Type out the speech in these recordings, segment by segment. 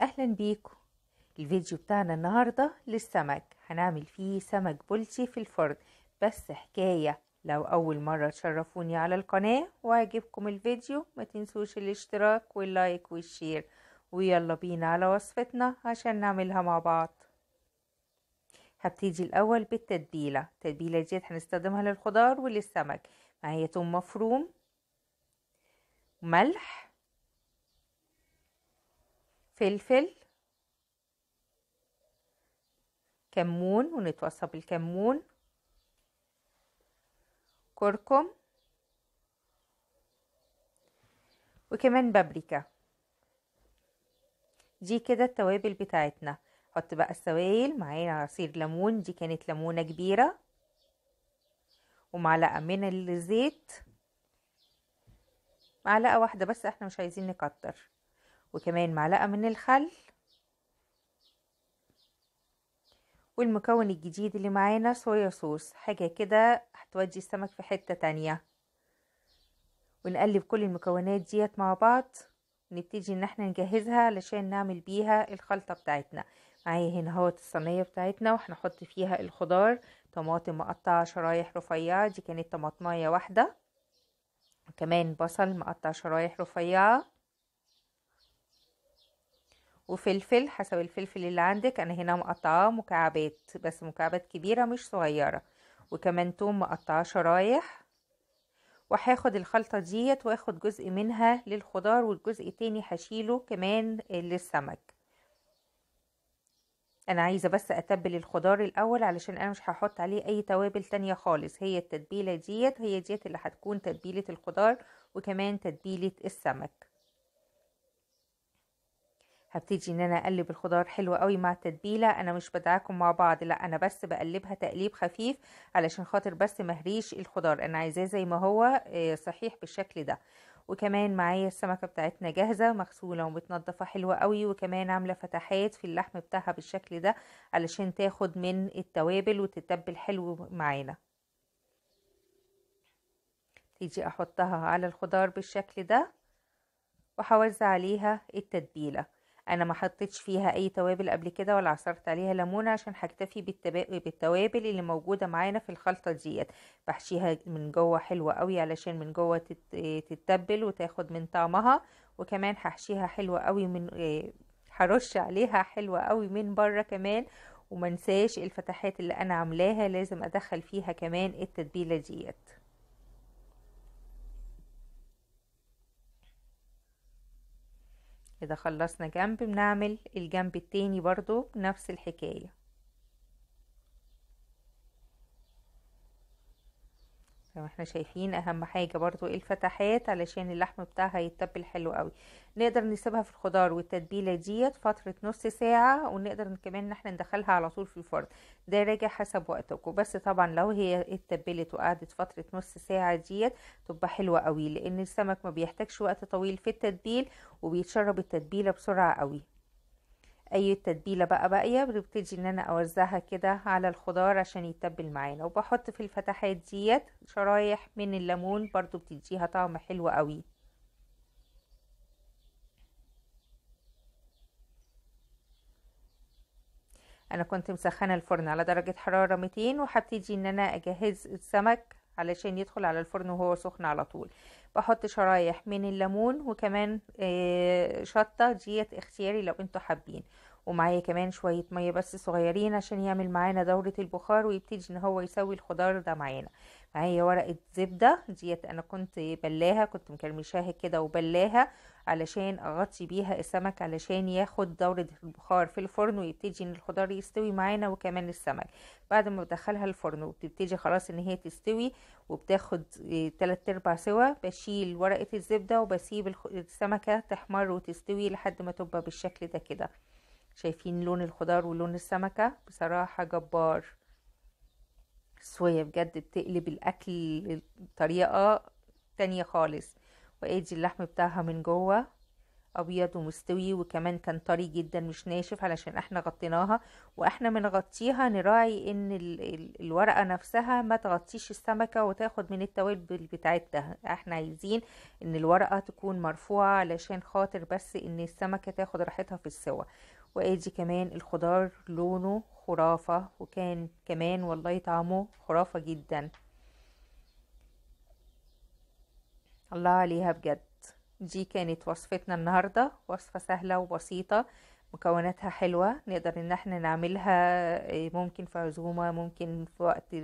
اهلا بيكم. الفيديو بتاعنا النهاردة للسمك، هنعمل فيه سمك بلطي في الفرن. بس حكاية، لو اول مرة تشرفوني على القناة وعجبكم الفيديو ما تنسوش الاشتراك وال like وال share، ويلا بينا على وصفتنا عشان نعملها مع بعض. هبتدي الاول بالتتبيلة. التتبيلة دي هنستخدمها للخضار وللسمك. معايا توم مفروم، ملح، فلفل، كمون ونتوصى بالكمون، كركم، وكمان بابريكا. دي كده التوابل بتاعتنا. حط بقى السوائل. معايا عصير ليمون، دي كانت ليمونة كبيرة، ومعلقة من الزيت، معلقة واحدة بس احنا مش عايزين نكتر، وكمان معلقة من الخل. والمكون الجديد اللي معانا صويا صوص، حاجة كده هتودي السمك في حتة تانية. ونقلب كل المكونات ديت مع بعض، ونبتدي ان احنا نجهزها علشان نعمل بيها الخلطة بتاعتنا. معايا هنا اهوت الصينية بتاعتنا، وهنحط فيها الخضار. طماطم مقطعة شرايح رفيعة، دي كانت طماطماية واحدة، وكمان بصل مقطع شرايح رفيعة، وفلفل حسب الفلفل اللي عندك. انا هنا مقطعاه مكعبات، بس مكعبات كبيرة مش صغيرة، وكمان توم مقطعاه شرايح. وهاخد الخلطة ديت واخد جزء منها للخضار، والجزء التاني هشيله كمان للسمك. انا عايزة بس اتبل الخضار الاول علشان انا مش هحط عليه اي توابل تانية خالص. هي التتبيلة ديت هي ديت اللي هتكون تتبيلة الخضار وكمان تتبيلة السمك. هبتدي ان انا اقلب الخضار حلو قوي مع التتبيله. انا مش بدعكم مع بعض، لا انا بس بقلبها تقليب خفيف علشان خاطر بس مهريش الخضار، انا عايزاه زي ما هو صحيح بالشكل ده. وكمان معايا السمكة بتاعتنا جاهزة مغسوله ومتنضفه حلوة قوي، وكمان عامله فتحات في اللحم بتاعها بالشكل ده علشان تاخد من التوابل وتتبل حلو معانا. تيجي احطها على الخضار بالشكل ده، وهوزع عليها التتبيله. انا ما حطيتش فيها اي توابل قبل كده ولا عصرت عليها ليمونه عشان هكتفي بالتوابل اللي موجودة معانا في الخلطة ديت. بحشيها من جوه حلوة قوي علشان من جوه تتبل وتاخد من طعمها، وكمان هحشيها حلوة قوي من هرش عليها حلوة قوي من بره كمان. ومنساش الفتحات اللي انا عاملاها لازم ادخل فيها كمان التتبيله ديت. كده خلصنا جنب، بنعمل الجنب التاني برضو نفس الحكاية. زي ما احنا شايفين اهم حاجة برضو الفتحات علشان اللحم بتاعها يتبل حلو قوي. نقدر نسيبها في الخضار والتتبيلة ديت فترة نص ساعة، ونقدر كمان ان احنا ندخلها على طول في الفرن، ده راجع حسب وقتكم. بس طبعا لو هي اتبلت وقعدت فترة نص ساعة ديت تبقى حلوة قوي، لان السمك ما بيحتاجش وقت طويل في التتبيل وبيتشرب التتبيلة بسرعة قوي. اي تتبيله بقى باقية ببتدي ان انا اوزعها كده على الخضار عشان يتبل معانا. وبحط في الفتحات ديت شرايح من الليمون برضو بتديها طعم حلو قوي. انا كنت مسخنه الفرن على درجه حرارة 200، وهبتدي ان انا اجهز السمك علشان يدخل على الفرن وهو سخن على طول. بحط شرايح من الليمون وكمان شطة ديت اختياري لو انتوا حابين، ومعايا كمان شوية مية بس صغيرين عشان يعمل معانا دورة البخار ويبتدي ان هو يسوي الخضار ده معانا. معايا ورقة زبدة ديت انا كنت بلاها، كنت مكرمشاها كده وبلاها علشان اغطي بيها السمك علشان ياخد دورة البخار في الفرن ويبتدي ان الخضار يستوي معانا وكمان السمك. بعد ما بدخلها الفرن وبتبتدي خلاص ان هي تستوي وبتاخد 3/4 سوا، بشيل ورقة الزبدة وبسيب السمكة تحمر وتستوي لحد ما تبقى بالشكل ده كده. شايفين لون الخضار ولون السمكة بصراحة جبار. الصويا بجد بتقلب الاكل بطريقة تانية خالص. وادي اللحم بتاعها من جوه ابيض ومستوي، وكمان كان طري جدا مش ناشف علشان احنا غطيناها. واحنا بنغطيها نراعي ان الورقة نفسها ما تغطيش السمكة وتاخد من التوابل بتاعتها. احنا عايزين ان الورقة تكون مرفوعة علشان خاطر بس ان السمكة تاخد راحتها في السوا. وادي كمان الخضار لونه خرافة، وكان كمان والله طعمه خرافة جدا، الله عليها بجد. دي كانت وصفتنا النهاردة، وصفة سهلة وبسيطة، مكوناتها حلوة، نقدر ان احنا نعملها ممكن في عزومة، ممكن في وقت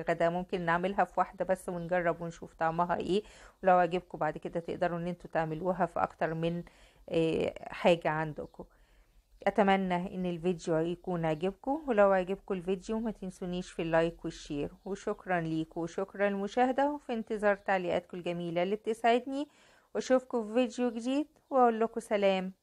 غدا، ممكن نعملها في واحدة بس ونجرب ونشوف طعمها ايه. ولو عجبكم بعد كده تقدروا ان انتوا تعملوها في اكتر من حاجة عندكم. اتمنى ان الفيديو يكون عجبكم، ولو عجبكم الفيديو ما تنسونيش في ال like وال share، وشكرا ليكم وشكرا للمشاهدة، وفي انتظار تعليقاتكم الجميلة اللي بتسعدني. واشوفكم في فيديو جديد واقول لكم سلام.